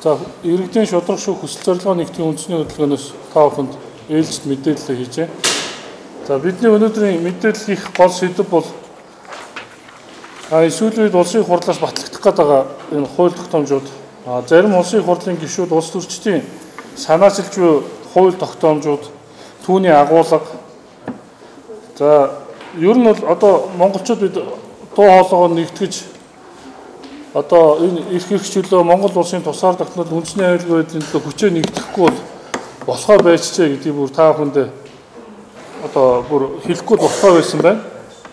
За иргэдийн шударга шүүх хүсэл зорилгоо нэгтгэхийн үндэсний хөдөлгөөнөөс та бүхэнд ээлжит мэдээлэл хийжээ. За бидний өнөөдрийн мэдээлэл хийх гол сэдэв бол сүүлийн үед улсын хурлаас батлагдах гээд байгаа энэ хууль тогтоомжууд, зарим улсын хурлын гишүүд улс төрчдийн санаачилж буй хууль тогтоомжууд, түүний агуулга. За ер нь бол одоо монголчууд бид дуу хоолойгоо нэгтгэж одоо энэ эрх чөлөө Монгол улсын тусгаар тогтнол үндэсний аюулгүй байдлын төлөө хүчээ нэгтгэхгүй бол болохоо байжчээ гэдгийг бүр та бүхэнд одоо бүр хэлэхгүй болохоо байсан байна.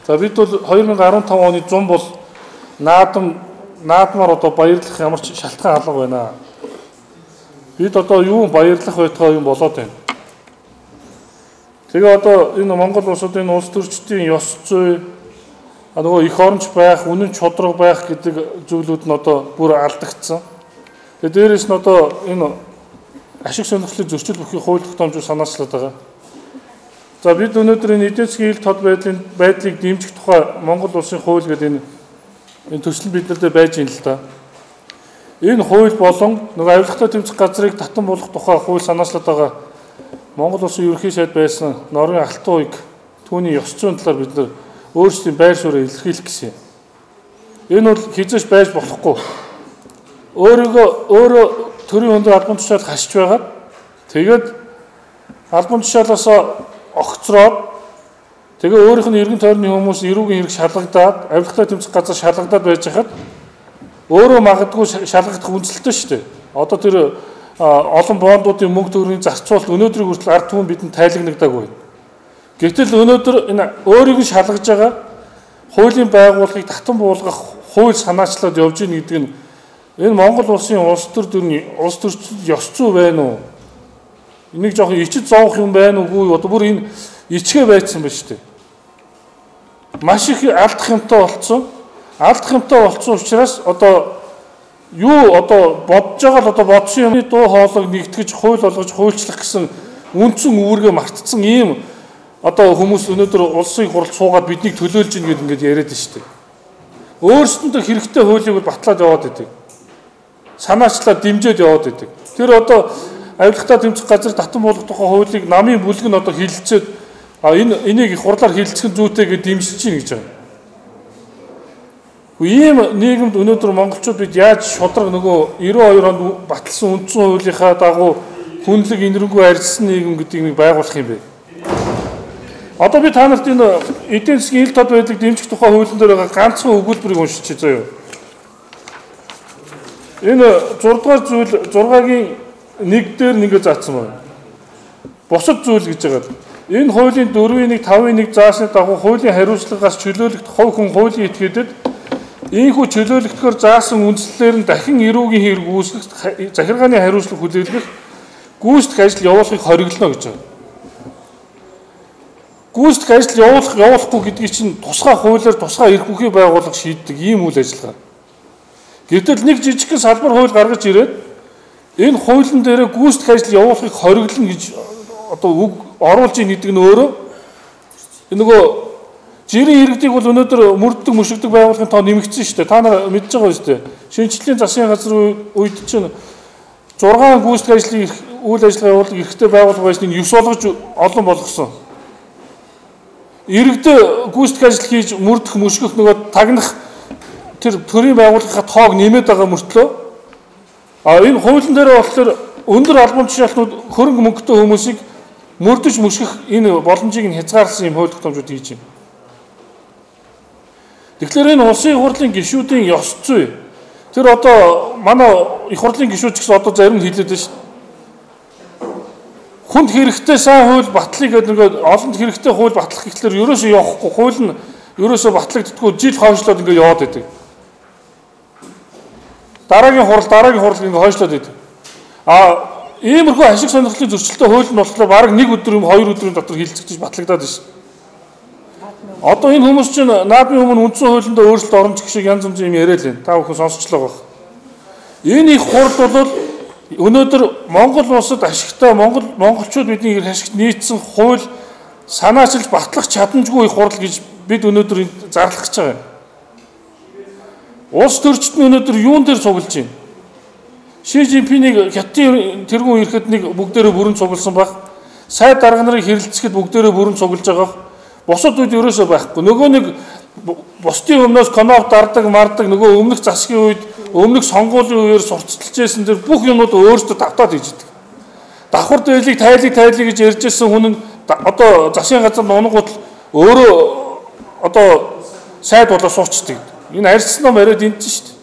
За бид бол 2015 оны 100 бол наадмаар одоо баярлах ямар ч шалтгаан алга байна. Бид одоо юу баярлах байтугай юм болоод байна. Тэгээ одоо энэ Монгол улсад энэ улс төрчдийн ёс зүй, нөгөө их оронч байх, үнэн чудраг байх гэдэг зүйлүүд нь одоо бүр алдагдсан. Тэгээ дээрээс нь одоо энэ ашиг сонирхлын зөрчил бүхий хууль тогтоомжууд санаачлаад байгаа. За бид өнөөдөр энэ эдийн засгийн ил тод байдлыг дэмжих тухай Монгол улсын хууль гэдэг энэ төсөл бид нар дээр байж юм л да. Энэ хууль болон нөгөө авилгатай тэмцэх газрыг татан болгох тухай хууль санаачлаад байгаа Монгол улсын ерөнхий сайд байсан Норын Алтан уяг түүний ёс зүйн талаар бид нар өөрсдийн байр суурийг илэрхийлэх гэсэн юм. Энэ бол хизээш байж болохгүй. Өөрөө төрийн өндөр албан тушаал хасч байгаад тэгээд албан тушаалаас огцроод тэгээ өөрийнх нь эргэн тойрны хүмүүс эрүүгийн хэрэг шалгагдаад, авилгатай тэмцэх газар шалгагдаад байж хахад өөрөө магадгүй шалгагдах үндэслэлтэй шүү дээ. Одоо тэр олон бондуудын мөнгө төгрөгийн зарцуулалт өнөөдрийг хүртэл ард түмэн бидэнд тайлгнагдаагүй. Гэвтэл өнөөдөр энэ өөрийг нь шалгаж байгаа хуулийн байгууллагыг татан буулгах хууль санаачлаад явж гин гэдэг нь энэ Монгол улсын улс төр дүрний улс төрчид ёс зүй байна уу? Энийг жоохон ичид зовох юм байна уугүй одоо бүр энэ ичгээ байцсан байна шүү дээ. Маш их алдах юмтай болцсон. Алдах юмтай болцсон учраас одоо юу одоо бодож байгаа л одоо бодсон юмны дуу хоолойг нэгтгэж хууль болгож хуульчлах гэсэн үндсэн үүргээ мартцсан ийм одоо хүмүүс өнөөдөр улсын хурал суугаад биднийг төлөөлж ийн гэдэг ингээд яриад байна шүү дээ. Өөрсдөндөө хэрэгтэй хуулийг бол батлаад яваад идэг. Санаачлаад дэмжиж яваад идэг. Тэр одоо авилгатай тэмцэх газар татан болгох тухай хуулийг намын бүлэг нь одоо хилэлцээд энийг их хурлаар хилэлцэх нь зүйтэй гэж дэмжиж чинь гэж байгаа. Ийм нийгэмд өнөөдөр монголчууд бид яаж шударга нөгөө 92 онд баталсан үндсэн хуулийнхаа дагуу хүнлэг инэрэнгүй арилсан нийгэм гэдгийг нэг байгуулах юм бэ? Одоо би та нарт энэ эдийн засгийн ил тод байдлыг дэмжих тухай хуулийн дээр байгаа ганцхан өгүүлбэрийг уншчихъя заяа. Энэ 6 дугаар зүйл 6-гийн 1 дээр нэг заасан байна. Бусад зүйл гэж байгаа. Энэ хуулийн 4-ийн 1, 5-ын 1 заасны дагуу хуулийн хариуцлагаас чөлөөлөгдөх хувь хүн хуулийн этгээдэд ийхүү чөлөөлөгдөхөөр заасан үндслээр нь дахин эрүүгийн хэрэг үүсгэх, захиргааны хариуцлага хүлээлгэх, гүйцэтгэх ажил явуулахыг хориглоно гэж байгаа. Гүйцэтгэх ажил явуулахгүй гэдгийг чинь тусгай хуулиар тусгай эрх бүхий байгууллага шийддэг ийм үйл ажиллагаа. Гэвтэл нэг жижигхэн салбар хууль гаргаж ирээд энэ хуулийн дээрээ гүйцэтгэх ажил явуулахыг хориглоно гэж одоо үг оруулж ийн гэдэг нь өөрөө нөгөө жирийн иргэдийг бол өнөөдөр мөрддөг мөшөгдөг байгууллагын тоо нэмэгдсэн шүү дээ. Та нар мэдж байгаа шүү дээ. Шинжлэлийн засгийн газар үед чинь 6 гүйцэтгэх ажлын үйл ажиллагаа явуулах эрхтэй байгууллага байсныг 9 болгож олон болгосон. Иргэд гүйцэтгэх ажил хийж мөрдөх мөшгөх нөгөө тагнах тэр төрийн байгууллагынхаа тоог нэмээд байгаа мөртлөө энэ хуулийн дээр болохоор өндөр албан тушаалтнууд хөрөнгө мөнгөтэй хүмүүсийг мөрдөж мөшгөх энэ боломжийг нь хязгаарласан юм хууль тогтоомжууд хийж байна. Тэгэхээр энэ улсын хурлын гишүүдийн ёс зүй тэр одоо манай их хурлын гишүүд ч гэсэн одоо зарим нь хэлээд байна шүү дээ. Хүнд хэрэгтэй сайн хууль батлыг гэдэг нөгөө олонд хэрэгтэй хууль батлах гэхлээр ерөөсөө явахгүй хууль нь ерөөсөө батлагддаггүй жил хойшлоод ингээ яваад байдаг. Дараагийн хурал ингээ хойшлоод байдаг. Иймэрхүү ашиг сонирхлын зөрчилтэй хууль нь болохоор бараг нэг өдөр юм хоёр өдрийн дотор хилцэгдэж батлагдаад байна шин. Одоо энэ хүмүүс чинь наадмын өмнө үндсэн хуулиндаа өөрчлөлт орно гэх шиг янз янзын юм яриад байна. Та бүхэн сонсчлоо байх. Энэ их хурал бол өнөөдөр Монгол улсад ашигтай монголчууд бидний эрх ашигт нийцсэн хууль санаачилж батлах чадамжгүй их хурал гэж бид өнөөдөр энд зарлах гэж байгаа юм. Улс төрчид нь өнөөдөр юун дээр цуглаж байна? Ши Жинпинийг Хятадын тэргүүн ирэхэд нэг бүгдээрээ бүрэн цугласан баг. Сайд дарга нарыг хэрэлцэхэд бүгдээрээ бүрэн цуглаж байгаа. Бусад үед ерөөсөө байхгүй. Нөгөө нэг бусдын өмнөөс коноп дардаг, мардаг нөгөө өмнөх засгийн үед, өмнөх сонгуулийн үеэр сурталчилж байсан тэр бүх юмнууд өөрсдөө давтаад хийж идэг. Давхар дээлийг тайлыг тайлыг гэж ярьж байсан хүн нь одоо засгийн газар нунгууд өөрөө одоо сайд болоо суучдаг. Энэ арьсан ном яриад энд чинь шүү дээ.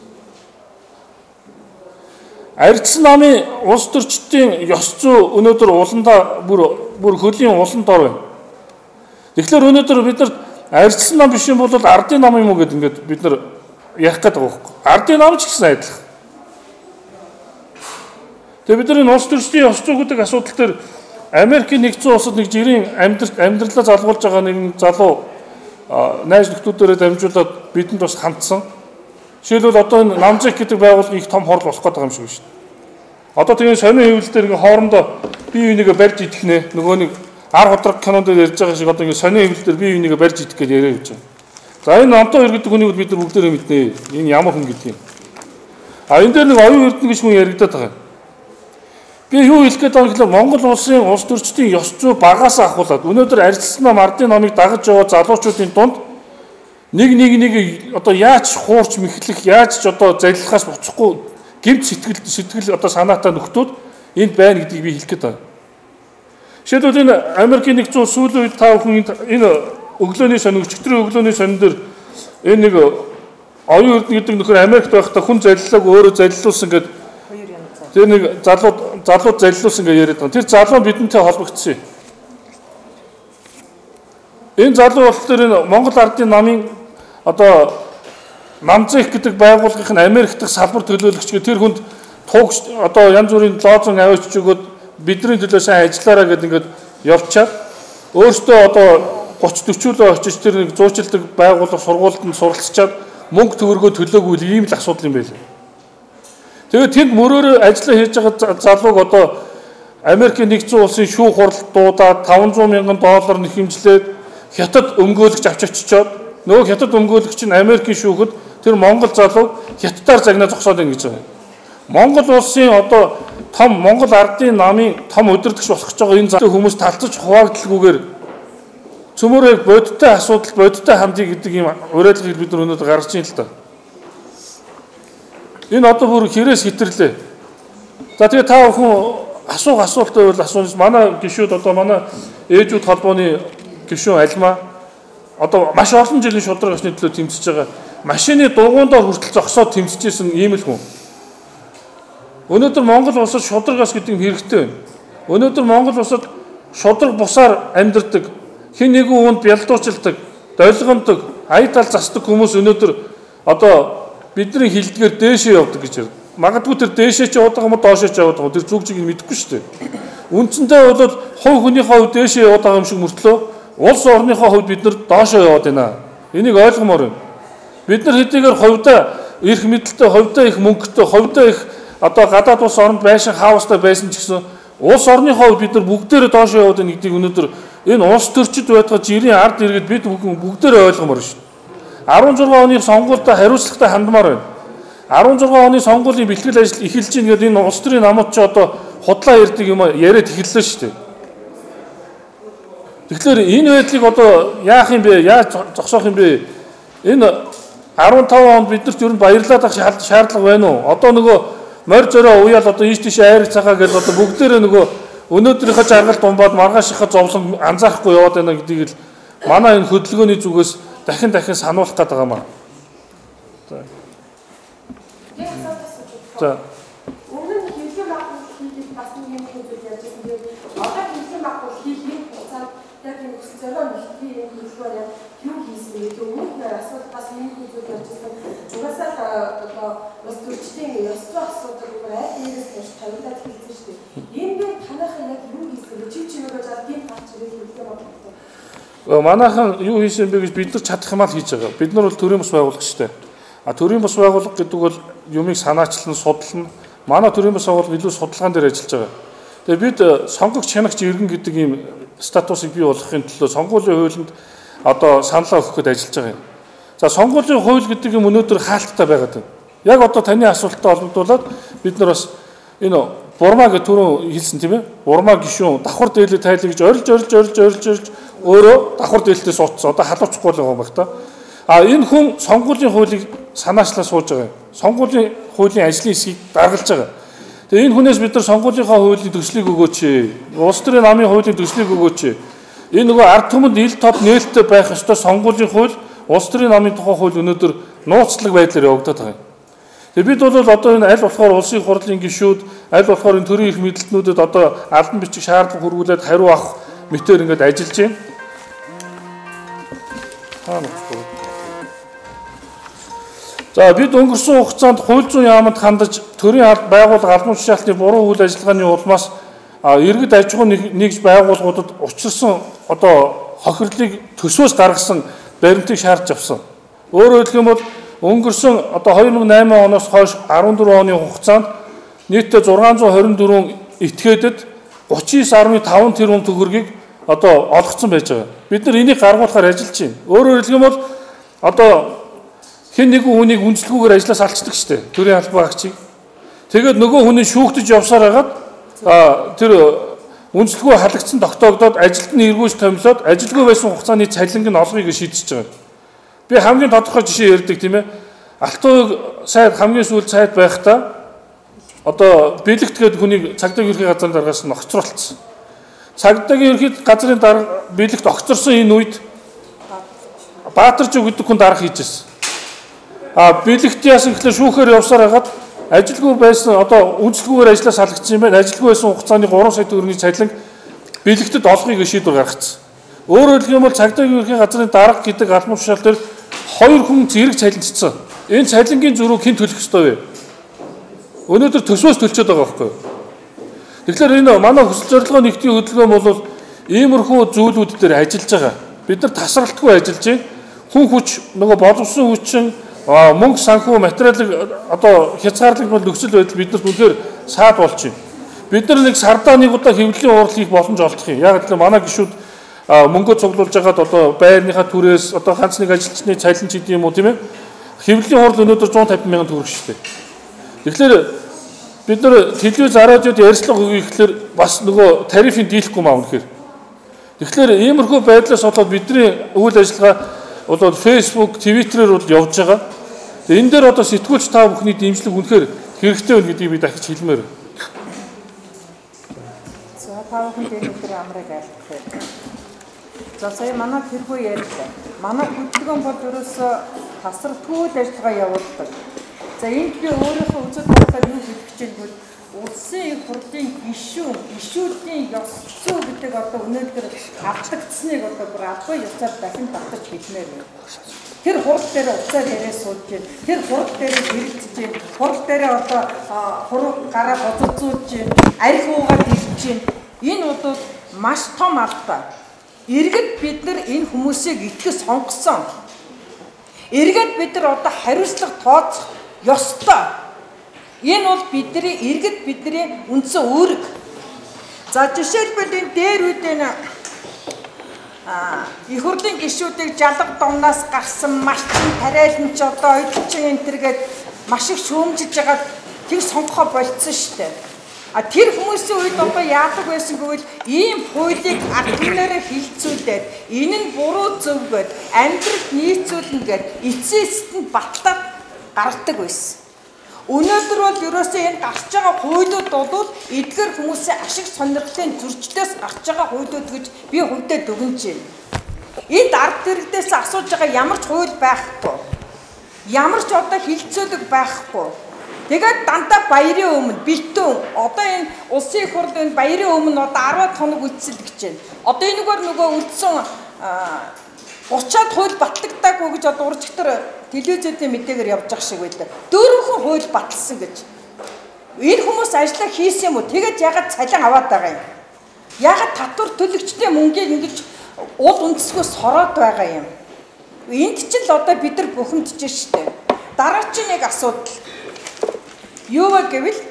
Арьсан намын улс төрчдийн ёс зүй өнөөдөр уландаа бүр хөлийн уланд дор байна. Тэгэхээр өнөөдөр бид нар арьсан нам биш юм бол ардын нам юм уу гэд ингээд бид нар ярих гэдэг байгаа байхгүй. Ардын нам ч гэсэн адилхан. Тэгээ бид нар энэ улс төрчдийн ёс зүй гэдэг асуудал дээр Америкийн нэгдсэн улсад нэг жирийн амьдралаа залгуулж байгаа нэгэн залуу найз нөхдүүдээрээ дамжуулаад бидэнд бас хандсан. Жишээлбэл одоо энэ Намзик гэдэг байгууллага их том хорл болох гэдэг юм шиг байна шүү дээ. Одоо тэгээ сонин хэвлэл дээр ингээ хоорондоо бие бинийгээ барьж идэх нэ. Нөгөө нэг ар худраг кинон дээр ярьж байгаа шиг одоо ингээ сонин хэвлэл дээр бие бинийгээ барьж идэх гэж яриа явж байгаа. За энэ Намтаа хоёр гэдэг хүнийг бид нар бүгдээрээ мэднэ. Энэ ямар хүн гэдгийг. А энэ дээр нэг оюун эрдэнэ гэж хүн яригадаад байгаа. Би юу хэлэх гээд байгаа юм гэхээр Монгол улсын улс төрчдийн ёс зүй багаас ахуулаад өнөөдөр арьсан нам ардын номыг дагаж яваа залуучуудын дунд нэг одоо яаж хуурч мэхлэх, яаж ч одоо залхихаас буцахгүй гэмт сэтгэл одоо санаатай нөхдүүд энд байна гэдгийг би хэлэх гээд байна. Жишээлбэл энэ Америкийн нэгдсэн улс сүүлийн үед та бүхэн энэ өглөөний сонь, өчигдрийн өглөөний сонин дээр энэ нэг оюун эрдэнэ гэдэг нөхөр Америкт байхдаа хүн заллааг өөрөө заллуулсан гэдэг тэр нэг залуу заллуулсан гэж яриад байгаа. Тэр залуу бидэнтэй холбогдсон юм. Энэ залуу болохоор энэ Монгол ардын намын одоо Намзик гэдэг байгууллагын Америк дахь салбар төлөөлөгч гэх тэр хүнд туугч одоо янз бүрийн лозунг авчиж өгөөд бидний төлөө сайн ажиллаараа гэдээ ингээд явчаад өөртөө одоо 30 40 лөө очиж тэр нэг зуучилдаг байгууллага сургуульд нь суралцчаад мөнгө төгрөгөө төлөөгүй ийм л асуудал юм байлаа. Тэгээд тэнд мөрөөрөө ажиллаа хийж байгаа залууг одоо Америкийн нэгдсэн улсын шүүх хурал дуудаад 500 мянган доллар нэхэмжлээд хятад өмгөөлөгч авч очичоод нөгөө хятад өмгөөлөгч нь Америкийн шүүхэд тэр Монгол залууг хятадаар загнаа зогсоод байна гэж байгаа. Монгол улсын одоо том Монгол ардын намын том удирдагч болох гэж байгаа энэ залуу хүмүүс талцаж хуваагдalgүйгээр цөмөрөө бодиттой асуудал бодиттой хандъя гэдэг ийм уриалгыг бид нар өнөөдөр гаргаж байна л да. Энэ одоо бүр хэрээс хитрлээ. За тэгээ та бүхэн асуух асуулт байвал асууна. Манай гишүүд одоо манай ээжүүд холбооны гишүүн Альмаа одоо маш олон жилийн шударга ёсны төлөө тэмцэж байгаа. Машины дугуйндаа хүртэл зогсоод тэмцэжсэн ийм л хүн. Өнөөдөр Монгол улсад шударга ёс гэдэг юм хэрэгтэй байна. Өнөөдөр Монгол улсад шударга бусаар амьдардаг, хэн нэгэн хүнд бялдуучилдаг, долгондог, ая тал засдаг хүмүүс өнөөдөр одоо бидний хилдгээр дээшээ явдаг гэж байна. Магадгүй тэр дээшээ ч яваад байгаа юм уу, доошоо ч яваад байгаа. Тэр зүг чиг нь мэдэхгүй шүү дээ. Үндсэндээ бол хувь хүнийхээ хувьд дээшээ яваад байгаа юм шиг мөртлөө улс орныхоо хувьд бид нар доошоо яваад байна. Энийг ойлгомоор байна. Бид нар хэдийгээр хувьдаа эрх мэдэлтэй, хувьдаа их мөнгөтэй, хувьдаа их одоо гадаад улс оронд байшин хаустай байсан ч гэсэн улс орныхоо хувьд бид нар бүгдээрээ доошоо яваад байна гэдгийг өнөөдөр энэ улс төрчид байтугай жирийн ард иргэд бид бүгдээрээ ойлгомоор шүү дээ. 16 оны сонгуультай хариуцлагатай хандмаар байна. 16 оны сонгуулийн бэлтгэл ажил эхэлж байна гэдэг энэ улс төрийн намууд ч одоо худлаа ярьдаг юм яриад эхэллээ шүү дээ. Тэгэхээр энэ байдлыг одоо яах юм бэ? Яаж зогсоох юм бэ? Энэ 15 онд бид нарт ер нь баярлаад ах шаардлага байна уу? Одоо нөгөө морь зорио уяал одоо ийш тийш айраг цагаа гэж одоо бүгдээрээ нөгөө өнөөдрийнхөө жаргал думбаад маргаашийнхаа зовлон анзаарахгүй яваад байна гэдгийг л манай энэ хөдөлгөөний зүгээс дахин сануулах гээд байгаа маа. За. За. Өмнө нь хэвлэлийн байгууллага хийхэд бас нэг юм зүйл ярьж байсан. Тэгээд одоо хэвлэлийн байгууллага хийх юм хугацаанд яг энэ өсөл зорио нэгтгэхийн юм хөдөлгөөн яг юу хийсэн бэ? Өмнөх нь асуудал бас юм зүйл ярьж байсан. Угаасаа л одоо бас төрчдийн ёс зүйн асуудал бүр аль дээрээс хойш тавигдаад хэлсэн шүү дээ. Энэ дээр танайхан яг юу хийсэн бэ? Чив чимээгээ жаад гинт гарч ирээд хэвлэлийн байгууллага. Манайхан юу хийсэн бэ гэж бид нар чадах юмаа л хийж байгаа. Бид нар бол төрийн бус байгууллага шүү дээ. А төрийн бус байгууллага гэдэг бол юмыг санаачлан судлана. Манай төрийн бус байгууллага илүү судалгаан дээр ажиллаж байгаа. Тэгээ бид сонгогч хянагч иргэн гэдэг ийм статусыг бий болгохын төлөө сонгуулийн хуулинд одоо саналаа өгөх гээд ажиллаж байгаа юм. За сонгуулийн хууль гэдэг юм өнөөдөр хаалттай байгаад байна. Яг одоо таны асуулттай холбогдуулаад бид нар бас Энэ Бурмаа гэх түрүүн хэлсэн тийм ээ. Бурмаа гишүүн давхар дээлээ тайлыг гэж орилж орилж орилж орилж орилж өөрөө давхар дээлтэй суудсан. Одоо халуурчихгүй л байгаа юм байна та. А энэ хүн сонгуулийн хуулийг санаачлаа сууж байгаа юм. Сонгуулийн хуулийн ажлын хэсгийг даргалж байгаа. Тэгээ энэ хүнээс бид нар сонгуулийнхаа хуулийн төслийг өгөөч. Улс төрийн намын хуулийн төслийг өгөөч. Энэ нөгөө ард түмэнд ил тод нээлттэй байх ёстой сонгуулийн хууль, улс төрийн намын тухай хууль өнөөдөр нууцлаг байдлаар явагдаад байгаа юм. Тэгээ бид бол одоо энэ аль болохоор улсын хурлын гишүүд, аль болохоор энэ төрийн эрх мэдэлтнүүдэд одоо албан бичиг шаардлага хүргүүлээд хариу авах мэтээр ингээд ажиллаж байна. За бид өнгөрсөн хугацаанд хууль зүйн яамд хандаж төрийн байгууллага албан тушаалтны буруу үйл ажиллагааны улмаас иргэд аж ахуй нэгж байгууллагуудад учирсан одоо хохирлыг төсвөөс гаргасан баримтыг шаардж авсан. Өөрөөр хэлэх юм бол өнгөрсөн одоо 2008 оноос хойш 14 оны хугацаанд нийтдээ 624 этгээдэд 39.5 тэрбум төгрөгийг одоо олгоцсон байж байгаа. Бид нар энийг гаргуулахаар ажиллаж байна. Өөрөөр хэлэх юм бол одоо хэн нэгэн хүнийг үнэлэлгүйгээр ажлаас алчдаг шүү дээ. Төрийн албан агчийг. Тэгээд нөгөө хүний шүүгдэж явсаар хагаад тэр үнэлэлгүй халагдсан тогтоогдоод ажилд нь эргүүлж томилоод ажилгүй байсан хугацааны цалинг нь олгоё гэж шийдэж байгаа. Би хамгийн тодорхой жишээ ярьдаг тийм ээ. Алтууг сайд хамгийн сүүл сайд байхдаа одоо бэлэгт гээд хүнийг цагдаагийн ерхий газрын даргаас нь огцруулсан. Цагдаагийн ерхий газрын дарга бэлэгт огцорсон энэ үед Баатаржуу гэдэг хүн дарга хийжсэн. А бэлэгт яасан гэхлээр шүүхээр явсаар хагаад ажилгүй байсан одоо үнэлэлгүйгээр ажлаас халагдсан юм байна. Ажилгүй байсан хугацааны 3 сая төгрөгийн цалинг бэлэгтэд олгоё гэж шийдвэр гаргацсан. Өөрөөр хэлэх юм бол цагдаагийн ерхий газрын дарга гэдэг албан тушаал дээр 2 хүн зэрэг цалинжсан. Энэ цалингийн зөрүүг хэн төлөх ёстой вэ? Өнөөдөр төсвөөс төлчөөд байгаа байхгүй юу? Тэгэхээр энэ манай хүсэл зорилгоо нэгтгийн хөдөлгөөн бол иймэрхүү зүйлүүд дээр ажиллаж байгаа. Бид нар тасралтгүй ажиллаж байна. Хүн хүч нөгөө боловсон хүчин мөнгө санхүү материалыг одоо хязгаарлагдмал нөхцөл байдал биднэрт үнэхээр саад болж байна. Бид нар нэг сардаа нэг удаа хэвлэлийн хурал хийх боломж олдох юм. Яг л манай гишүүд мөнгө цуглуулж байгаад одоо байрныхаа түрээс одоо ганц нэг ажилчны цалин ч гэдэг юм уу тийм ээ. Хэвлэлийн хурал өнөөдөр 150 мянган төгрөг шүү дээ. Тэгэхээр бид нар телевиз радиод ярьцлага өгье гэхлээр бас нөгөө тарифын дийлэхгүй маа үнэхээр. Тэгэхээр иймэрхүү байдлаас болоод бидний үйл ажиллагаа бол Facebook, Twitter-ээр бол явж байгаа. Тэгээ энэ дээр одоо сэтгүүлч та бүхний дэмжлэг үнэхээр хэрэгтэй байна гэдгийг би дахиж хэлмээр. За та бүхэнд энэ өдрийн амрыг айлтгах вэ. За сая манай тэргүй ярьлаа. Манай хөдөлгөөн бол ерөөсөө тасралтгүй үйл ажиллагаа явуулдаг. За энд би өөрийнхөө үзэл бодлоор юу хэлэх гэж байна гэвэл улсын их хурлын гишүүн, гишүүдийн ёс зүй гэдэг одоо өнөөдөр алдагдсаныг одоо бүр албан ёсоор дахин давтаж хэлмээр байна. Тэр хурал дээр уцаар яриа сууж байна. Тэр хурал дээр хэрэлдэж байна. Хурал дээр одоо хурал гараа гоцолзуулж байна. Арх уугаад ирж байна. Энэ бол маш том алдаа. Иргэд бид нар энэ хүмүүсийг итгэж сонгосон. Эргээд бид нар одоо хариуцлага тооцох ёстой. Энэ бол бидний иргэд бидний үндсэн үүрэг. За жишээлбэл энэ дээр үед энэ их хурлын гишүүдийг жалга домноос гарсан малчин тариалан ч одоо оюутчин энэ төргээд маш их шүүмжиж байгаа тэг сонгохоо болцсон шүү дээ. А тэр хүмүүсийн үед одоо яадаг байсан гэвэл ийм хуулийг ард түмнээрээ хилцүүлээд энэ нь буруу зөв гээд амьдралд нийцүүлнэ гээд эцсийн эцэст нь батлаад гаргадаг байсан. Өнөөдөр бол ерөөсөө энэ гарч байгаа хуулиуд бол эдгээр хүмүүсийн ашиг сонирхлын зөрчлөөс гарч байгаа хуулиуд гэж би хувьдаа дүгнэж байна. Энд ард иргэдээс асууж байгаа ямар ч хууль байхгүй. Ямар ч одоо хилцүүлэг байхгүй. Тэгээд дандаа баярын өмнө бэлтүүн одоо энэ улсын их хурл энэ баярын өмнө одоо 10 хоног үлдсэл гэж байна. Одоо энэгээр нөгөө үлдсэн 30-аад хууль батлагдаагүй гэж одоо уржигтар телевизүүдийн мэдээгээр явж байгаа шиг байлаа. Дөрвөн хууль баталсан гэж. Энэ хүмүүс ажиллаа хийсэн юм уу? Тэгээд ягаад цалин аваад байгаа юм? Ягаад татвар төлөгчдийн мөнгийг ингэж уул үндэсгүй сороод байгаа юм? Энд чинь л одоо бид нар бухимдж штэ. Дараагийн нэг асуудал. Юу вэ гэвэл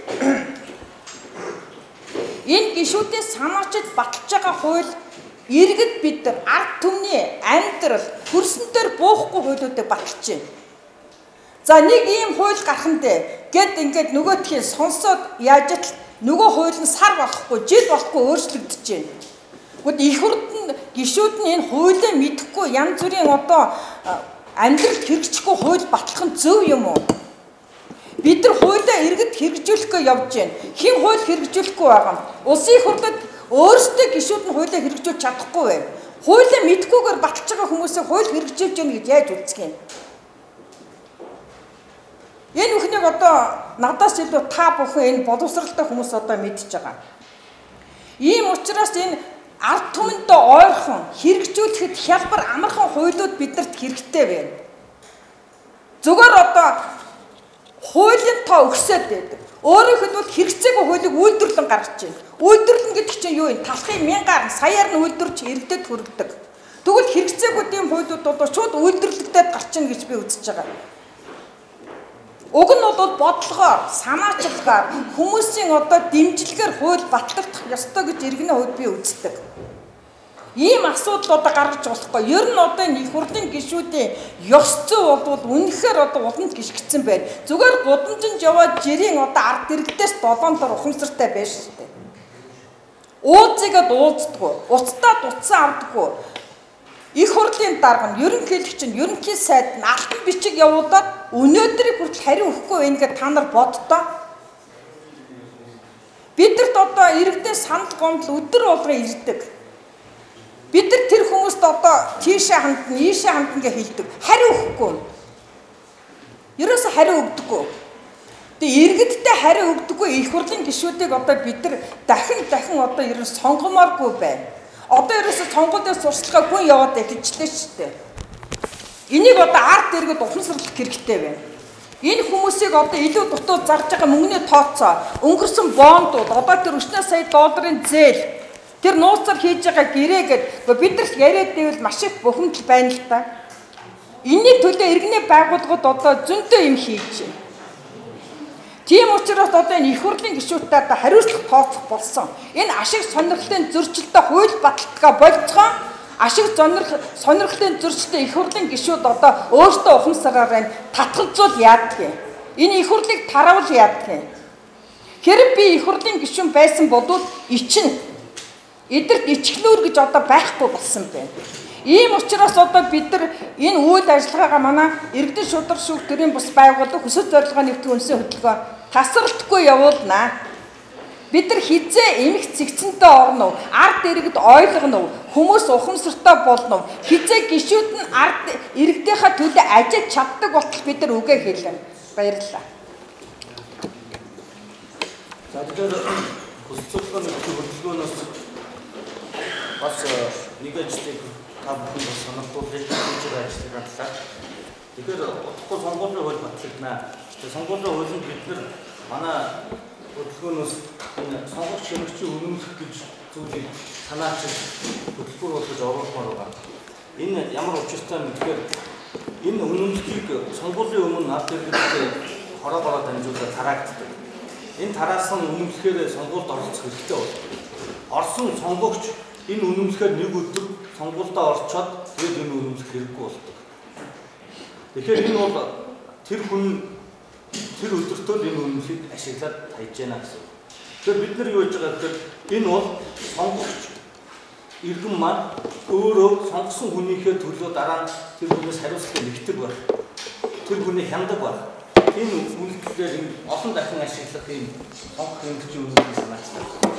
энэ гишүүдийн санаачид баталж байгаа хууль иргэд бид нар ард түмний амьдрал хөрсөн дээр буухгүй хуулиудыг баталж байна. За нэг ийм хууль гарах нь дээ гэд ингээд нөгөөдхийн сонсоод яаж л нөгөө хууль нь сар болохгүй, жил болохгүй өөрчлөгдөж байна. Тэгвэл их хурлд нь гишүүд нь энэ хуулийг мэдэхгүй янз бүрийн одоо амьдралд хэрэгжихгүй хууль батлах нь зөв юм уу? Бид нар хуулиа иргэд хэрэгжүүлэхгүй явж байна. Хэн хууль хэрэгжүүлэхгүй байгаа юм? Улсын их хурлд өөрсдөө гишүүд нь хуулиа хэрэгжүүлж чадахгүй байна. Хуулиа мэдэхгүйгээр баталж байгаа хүмүүсээ хууль хэрэгжүүлж байна гэж яаж үзэх юм? Энэ бүхнийг одоо надаас илүү та бүхэн энэ боловсралтай хүмүүс одоо мэдж байгаа. Ийм учраас энэ ард түмэндээ ойрхон хэрэгжүүлэхэд хялбар амархан хуулиуд биднэрт хэрэгтэй байна. Зүгээр одоо хуулийн тоо өгсөөд байдаг. Өөрөөр хэлбэл хэрэгцээгүй хуулийг үйлдвэрлэн гаргаж байна. Үйлдвэрлэн гэдэг чинь юу юм? Талхын мянгаар саяар нь үйлдвэрлэж иргэдэд хүргэдэг. Тэгвэл хэрэгцээгүй тийм хуулиуд бол шууд үйлдвэрлэгдээд гарчна гэж би үзэж байгаа. Уг нь бол бодлогоор, санаачлагаар хүмүүсийн одоо дэмжлэгээр хууль батлагдах ёстой гэж иргэний хувьд би үздэг. Ийм асуудал одоо гаргаж болохгүй. Ер нь одоо энэ их хурлын гишүүдийн ёс зүй бол үнэхээр одоо уламж гიშгдсэн байна. Зүгээр гудамжинд яваад жирийн одоо ард иргэдээс долоон дор ухамсартай байж шүү дээ. Ууцыгээд уулздаггүй, уцтаа дутсан авдаггүй. Их хурлын дарга нь, ерөнхийлөгч нь, ерөнхий сайд нь алтан бичиг явуулаад өнөөдрийг хүртэл хариу өгөхгүй байна гэж та нар боддоо. Бидэрт одоо иргэдийн санал гомдол өдөр болгон ирдэг. Бид нар тэр хүмүүст одоо тийшээ хандна, ийшээ хандна гэж хэлдэг. Хариу өгөхгүй. Ерөөсөө хариу өгдөггүй. Тэгээ иргэдтэй хариу өгдөггүй их хурлын гишүүдийг одоо бид нар дахин дахин одоо ер нь сонгомооргүй байна. Одоо ерөөсөө сонгуулийн сурталчилгаа гүн яваад эхэлжлээ шүү дээ. Энийг одоо ард иргэд ухамсарлах хэрэгтэй байна. Энэ хүмүүсийг одоо илүү дутуу зарж байгаа мөнгөний тооцоо, өнгөрсөн бондууд, одоо тэр 40 сая долларын зээл, тэр нууцаар хийж байгаа гэрээгээд бид нарт яриад байвал маш их бухимдал байна л да. Энэний төлөө иргэний байгууллагууд одоо зөндөө юм хийж байна. Тийм учраас одоо энэ их хурлын гишүүдтэй одоо хариуцлага тооцох болсон. Энэ ашиг сонирхлын зөрчилтэй хууль баталтгаа болцгоо ашиг сонирхлын зөрчилтэй их хурлын гишүүд одоо өөртөө ухамсараар энэ татгалзуул яадаг юм. Энэ их хурлыг таравал яадаг юм. Хэрэг би их хурлын гишүүн байсан бол ичин эдэрт ичглүүр гэж одоо байхгүй болсон байна. Ийм учраас одоо бид нар энэ үйл ажиллагаагаа манай иргэдийн шударга шүүх төрийн бус байгууллага хүсэл зорилгоо нэгтгэх үндэсний хөдөлгөөн тасралтгүй явуулнаа. Бид нар хизээ эмх цэгцэндээ орно уу? Ард иргэд ойлгоно уу? Хүмүүс ухамсартай болно уу? Хизээ гишүүд нь ард иргэдийнхаа төлөө ажиллаж чаддаг болтол бид нар үгээ хэлнэ. Баярлалаа. За тэгэхээр хүсэл зорилгоо нэгтгэх хөдөлгөөнөөс бас нэг ажлыг та бүхэн бас сонирхуулж хийж байгаа ажлын талаар. Тэгэхээр удахгүй сонгуулийн хууль батлагдана. Тэгээ сонгуулийн хуулинд бид нар манай хөдөлгөөнөөс энэ сонгогч хянагчийн үнэмлэх гэж зүйлийг санаачилж хөтөлбөр болгож оруулмаар байгаа. Энэ ямар учиртай юм гэхээр энэ үнэмлэхийг сонгуулийн өмнө ард иргэдтэй хороо бороо дамжуулаад тараагддаг. Энэ тараасан үнэмлэхээр сонгуульд оролцох хэрэгтэй болдог. Орсон сонгогч энэ үнэмлэхээр нэг өдөр сонгуульдаа орчоод тэгээд энэ үнэмлэх хэрэггүй болдог. Тэгэхээр энэ бол тэр хүн тэр өдөртөө л энэ үнэмлэхийг ашиглаад хайж яана гэсэн. Тэгэхээр бид нар юу хийж байгаа гэхээр энэ бол сонгогч иргэн маань өөрөө сонгосон хүнийхээ төлөө дараа нь тэр хүнээс хариуцлага нэгтгэх байх. Тэр хүний хяндаг байх. Энэ үнэмлэхээр энэ олон дахин ашиглах ийм сонгох хянагчийн үнэмлэхийг санаачлаа.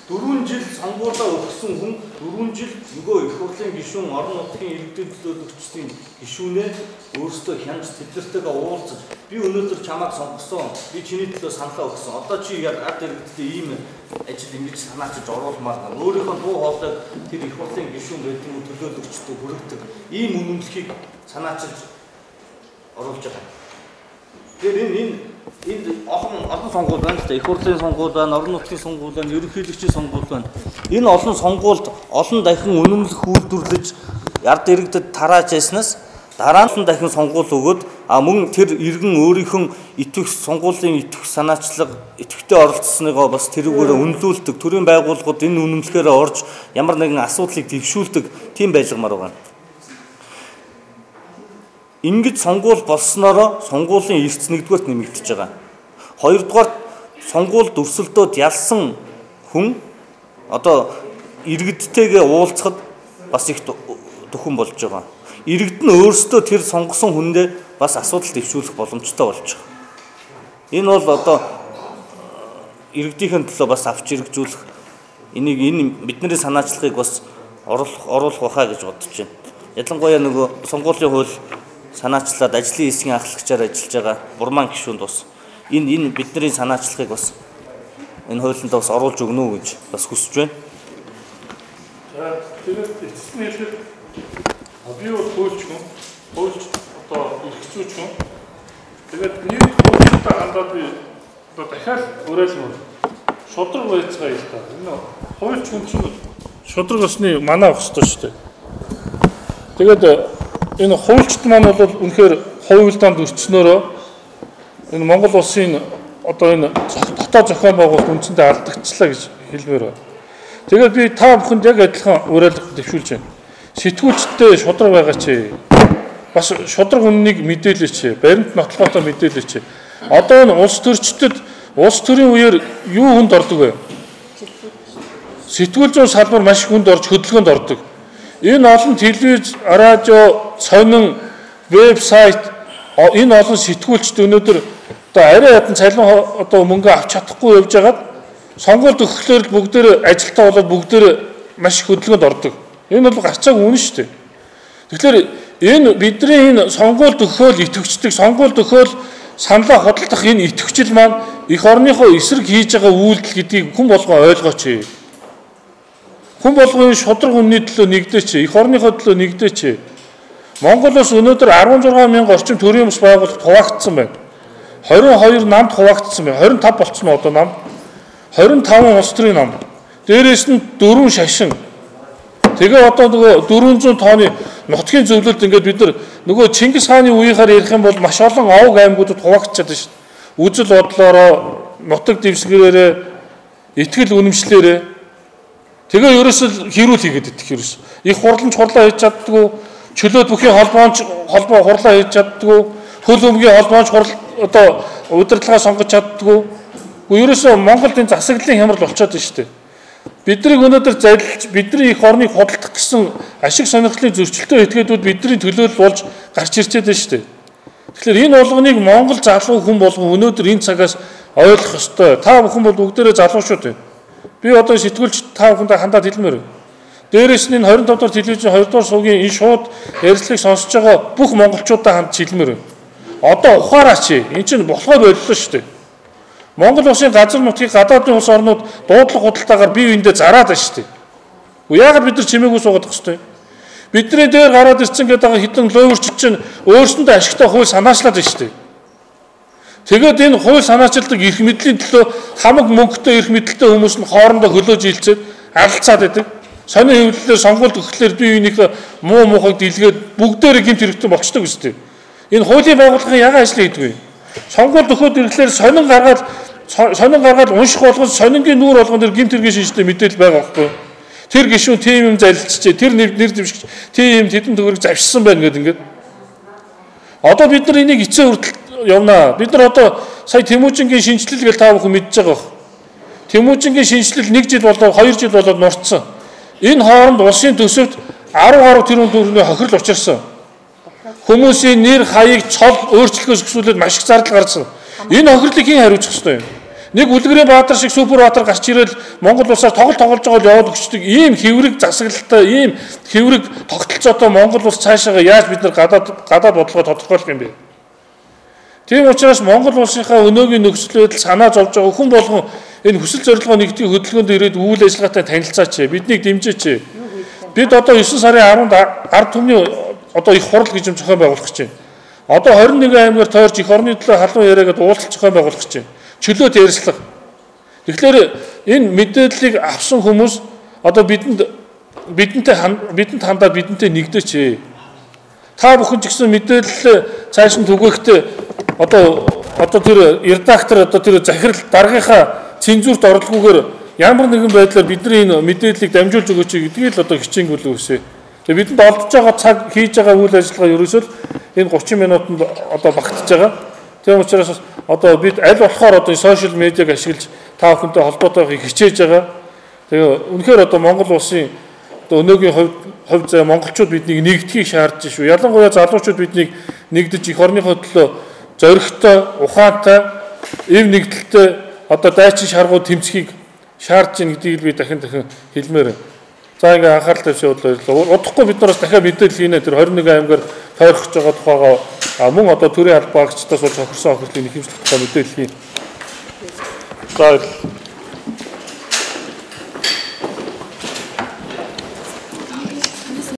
4 жил сонгуулаа өгсөн хүн 4 жил нөгөө их хурлын гишүүн, орон нутгийн иргэдийн төлөөлөгчдийн гишүүнээ өөрсдөө хянаж тэднэртэйгээ уулзаж би өнөөдөр чамайг сонгосон, би чиний төлөө саналаа өгсөн. Одоо чи яг ард иргэдтэй ийм ажил ингэж санаачилж оруулмаар байна. Өөрийнхөө дуу хоолойг тэр их хурлын гишүүн байдаг уу төлөөлөгчдөд хүргэдэг ийм үнэмлэхийг санаачилж оруулж байгаа. Тэгэхээр энэ энд олон сонгуул байна л да. Их хурлын сонгуул байна, орон нутгийн сонгуул байна, ерөнхийлөгчийн сонгуул байна. Энэ олон сонгуульд олон дахин үнэмлэх үйлдвэрлэж ард иргэдэд тарааж яснаас дараа нь дахин сонгуул өгөөд мөн тэр иргэн өөрийнхөө итгэх сонгуулийн итгэх санаачлага идэвхтэй оролцсоныгоо бас тэрүүгээр үнэлүүлдэг. Төрийн байгууллагууд энэ үнэмлэхээр орж ямар нэгэн асуудлыг дэвшүүлдэг тийм байлгамаар байгаа. Ингэж сонгуул болсноороо сонгуулийн эрс нэгдүгээрт нэмэгдэж байгаа. Хоёрдугаар сонгуульд өрсөлдөөд ялсан хүн одоо иргэдтэйгээ уулзахад бас их дөхөн болж байгаа. Иргэд нь өөрсдөө тэр сонгосон хүндээ бас асуудал дэвшүүлэх боломжтой болж байгаа. Энэ бол одоо иргэдийнхэн төлөө бас авч хэрэгжүүлэх энийг энэ бидний санаачлагыг бас оруулах байхаа гэж бодож байна. Ялангуяа нөгөө сонгуулийн хууль санаачлаад ажлын хэсгийн ахлагчаар ажиллаж байгаа Бурман гишүүнд бас энэ бидний санаачлагыг бас энэ хуулинд бас оруулж өгнө үү гэж бас хүсэж байна. За тэгээд эцэс нь хэлэхэд би бол хуульч хүн, хуульч одоо эрх зүйч хүн. Тэгээд нэг хуульчтай хандаад би одоо дахиад уриалмаар шудраг байцгаая л да. Энэ хуульч хүн чинь шудраг ёсны манаа авах ёстой шүү дээ. Тэгээд энэ хуульчд маань бол үнэхээр хуульдаанд өрчснөөрөө энэ Монгол улсын одоо энэ дотоод зохион байгуулалт үндсэндээ алдагдчихлаа гэж хэлмээр байна. Тэгээд би та бүхэнд яг адилхан уриалга дэвшүүлж байна. Сэтгүүлчтэй шудраг байгаа чи. Бас шудраг үннийг мэдээлээч. Баримт нотлохотой мэдээлээч. Одоо энэ улс төрчдөд улс төрийн үеэр юу хүнд ордог вэ? Сэтгүүл зүйн салбар маш их хүнд орж хөдөлгөөнд ордог. Энэ олон телевиз, радио, сонин, вебсайт энэ олон сэтгүүлчд өнөөдөр одоо арай ядан цалин одоо мөнгө авч чадахгүй явж байгаад сонгуульд өгөхлөөр л бүгдээр ажилтаа болоод бүгдээр маш их хөдөлгөөнд ордог. Энэ бол гарцааг үнэн шүү дээ. Тэгэхээр энэ бидний энэ сонгуульд өгөхөөл итгэвчдэг, сонгуульд өгөхөөл саналаа худалдах энэ итгэвчил маань эх орныхоо эсрэг хийж байгаа үйлдэл гэдгийг хүн болгон ойлгооч. Хүн болгон шудраг үнний төлөө нэгдээч, эх орныхоо төлөө нэгдээч. Монгол улс өнөөдөр 16 мянга орчим төрийн бас байгууллагт хуваагдсан байна. 22 намд хуваагдсан байна. 25 болцсон одоо нам. 25 улс төрийн нам. Дээрээс нь 4 шашин. Тэгээ одоо нөгөө 400 тооны нутгийн зөвлөлд ингээд бид нар нөгөө Чингис хааны үеийнхаар ярих юм бол маш олон овг аймагуудад хуваагдчихад байна шүү дээ. Үзэл бодлоороо, нутаг дэвсгэрээрээ, итгэл үнэмшлээрээ. Тэгээ ерөөсөл хэрүүл хийгээд идэх ерөөс. Их хурламж хурлаа хийж чаддгүй, чөлөөт бүхийн холбоонч холбоо хурлаа хийж чаддгүй, хөл өмгийн холбоонч хурал одоо удирдлага сонгож чаддгүй. Гэхдээ ерөөсөө Монголд энэ засаглалын хямрал болчиход байна шүү дээ. Бидний өнөөдөр залилж, бидний эх орныг худалдах гэсэн ашиг сонирхлын зөрчилтэй этгээдүүд бидний төлөөлөл болж гарч ирчээд байна шүү дээ. Тэгэхээр энэ болгоныг Монгол залуу хүн болгон өнөөдөр энэ цагаас ойлгох ёстой. Та бүхэн бол бүгдээрээ залуучууд байна. Би одоо сэтгүүлч та бүхэндээ хандаад хэлмээр байна. Дээрээс нь энэ 25 дахь телевизийн 2 дугаар суугийн энэ шууд ярилцлагыг сонсож байгаа бүх монголчуудаа хандж хэлмээр байна. Одоо ухаараач. Энэ чинь болохоо боллоо шүү дээ. Монгол улсын газар нутгийг гадаадын улс орнууд дуудлага худалдаагаар бие биендээ зараад байна шүү дээ. Гэхдээ яагаад бид нар чимээгүй суугаад байх ёстой юм? Бидний дээр гараад ирсэн гэдэг байгаа хитэн луйварч чинь өөрсөндөө ашигтай хууль санаачлаад байна шүү дээ. Тэгээд энэ хууль санаачилдаг эрх мэдлийн төлөө хамаг мөнгөтэй эрх мэдэлтэй хүмүүс нь хоорондоо хөлөөж ийлцээд алалцаад байдаг. Сонин хэвлэлээр сонгуульд өгөхлөөр бие биенийхээ муу муухайг дэлгээд бүгдээрээ гэмт хэрэгтэй болчдөг үстэй. Энэ хуулийн байгууллагын ягаан ажил хийдэг вэ? Сонгуульд өгөхөд ирэхлээр сонин гаргаад унших болгон сонингийн нүүр болгон дээр гэмт хэргийн шинжтэй мэдээлэл байгаа байхгүй. Тэр гишүүн тийм юм залилчжээ, тэр нэр дэвшигч тийм тэдэн төгрөг завшсан байна гэдэг ингээд. Одоо бид нар энийг эцээ хүртэл явнаа. Бид нар одоо сая Тэмүүжингийн шинжилэл гэж та бүхэн мэдж байгаа бох. Тэмүүжингийн шинжилэл 1 жил болоод 2 жил болоод нурцсан. Энэ хооронд улсын төсөвт 10 гаруй тэрбум төгрөгийн хохирол учирсан. Хүмүүсийн нэр хаяг цол өөрчлөхөөс өксүүлээд маш их зардал гарсан. Энэ хохирлыг хэн хариуцах ёстой юм? Нэг Үлгэрийн Баатар шиг супер баатар гарч ирэл Монгол улсаар тоглолт тоглож байгаа л яваад өгчдөг. Ийм хэврэг засаглалтай, ийм хэврэг тогтолцоотой Монгол улс цаашаага яаж бид нар гадаад бодлогоо тодорхойлох юм бэ? Тийм учраас Монгол улсынхаа өнөөгийн нөхцөл байдал санаа зовж байгаа хүн болгон энэ хүсэл зорилгоо нэгдэх хөдөлгөөнд ирээд үйл ажиллагаатай танилцаач, биднийг дэмжээч. Бид одоо 9 сарын 10-нд ард түмний одоо их хурал гэж юм зохион байгуулах гэж байна. Одоо 21 аймгаар тойрч эх орны төлөө халуун яриагаад уулзалт зохион байгуулах гэж байна. Чөлөөт ярилцлага. Тэгэхээр энэ мэдээллийг авсан хүмүүс одоо бидэнд хандаад бидэнтэй нэгдээч. Та бүхэн ч гэсэн мэдээлэл цааш нь түгээхдээ одоо тэр редактор одоо тэр захирал даргийнхаа цензурт орлогоогоор ямар нэгэн байдлаар бидний энэ мэдээллийг дамжуулж өгөөч гэдгийг л одоо хичээнгүйлээ өсөө. Тэгээ бидэнд олдож байгаа цаг, хийж байгаа үйл ажиллагаа ерөөсөө энэ 30 минутанд одоо багтж байгаа. Тийм учраас одоо бид аль болохоор одоо сошиал медиаг ашиглаж та бүхэнтэй холбоотой байхыг хичээж байгаа. Тэгээ үнэхээр одоо Монгол улсын одоо өнөөгийн хувь заяа монголчууд биднийг нэгдэхийг шаардж шүү. Ялангуяа залуучууд биднийг нэгдэж эх орныхоо төлөө зоригтой, ухаантай, эв нэгдэлтэй одоо дайчин шаргуу тэмцэхийг шаардж байна гэдгийг би дахин дахин хэлмээр байна. За ингээ анхаарал тавьсан баярлалаа. Удахгүй бид нараас дахиад мэдээлэл хийнэ. Тэр 21 аймгаар тойрох гэж байгаа тухайгаа мөн одоо төрийн албаагчдаас болж хохирсон хохирлын нэхэмжлэх тухай мэдээлэл хийнэ. За баярлалаа.